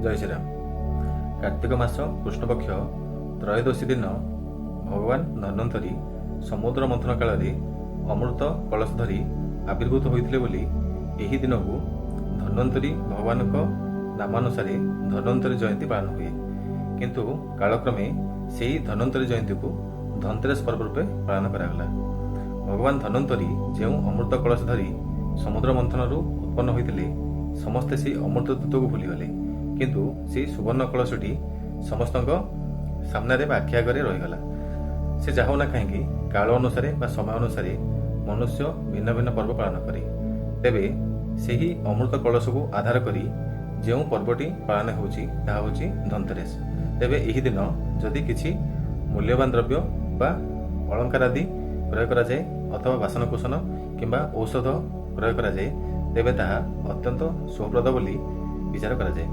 ଜୟ ଶ୍ରୀରାମ। କାର୍ତ୍ତିକ ମାସ କୃଷ୍ଣପକ୍ଷ ତ୍ରୟୋଦଶୀ ଦିନ ଭଗବାନ ଧନ୍ୱନ୍ତରୀ ସମୁଦ୍ର ମନ୍ଥନ କାଳରେ ଅମୃତ କଳସ ଧରି ଆବିର୍ଭୂତ ହୋଇଥିଲେ ବୋଲି ଏହି ଦିନକୁ ଧନ୍ୱନ୍ତରୀ ଭଗବାନଙ୍କ ନାମାନୁସାରେ ଧନ୍ୱନ୍ତରୀ ଜୟନ୍ତୀ ପାଳନ ହୁଏ। କିନ୍ତୁ କାଳକ୍ରମେ ସେହି ଧନ୍ୱନ୍ତରୀ ଜୟନ୍ତୀକୁ ଧନତେରସ ପର୍ବ ରୂପେ ପାଳନ କରାଗଲା। ଭଗବାନ ଧନ୍ୱନ୍ତରୀ ଯେଉଁ ଅମୃତ କଳସ ଧରି ସମୁଦ୍ର ମନ୍ଥନରୁ ଉତ୍ପନ୍ନ ହୋଇଥିଲେ, ସମସ୍ତେ ସେହି ଅମୃତ ତତ୍ତ୍ୱକୁ ଭୁଲିଗଲେ, କିନ୍ତୁ ସେହି ସୁବର୍ଣ୍ଣ କଳସଟି ସମସ୍ତଙ୍କ ସାମ୍ନାରେ ବା ଆଖି ଆଗରେ ରହିଗଲା। ସେ ଯାହା ହେଉନା କାହିଁକି, କାଳ ଅନୁସାରେ ବା ସମୟ ଅନୁସାରେ ମନୁଷ୍ୟ ଭିନ୍ନ ଭିନ୍ନ ପର୍ବ ପାଳନ କରେ। ତେବେ ସେହି ଅମୃତ କଳସକୁ ଆଧାର କରି ଯେଉଁ ପର୍ବଟି ପାଳନ ହେଉଛି, ତାହା ହେଉଛି ଧନତେରସ। ତେବେ ଏହି ଦିନ ଯଦି କିଛି ମୂଲ୍ୟବାନ ଦ୍ରବ୍ୟ ବା ଅଳଙ୍କାର ଆଦି କ୍ରୟ କରାଯାଏ ଅଥବା ବାସନକୁସନ କିମ୍ବା ଔଷଧ କ୍ରୟ କରାଯାଏ, ତେବେ ତାହା ଅତ୍ୟନ୍ତ ଶୁଭପ୍ରଦ ବୋଲି ବିଚାର କରାଯାଏ।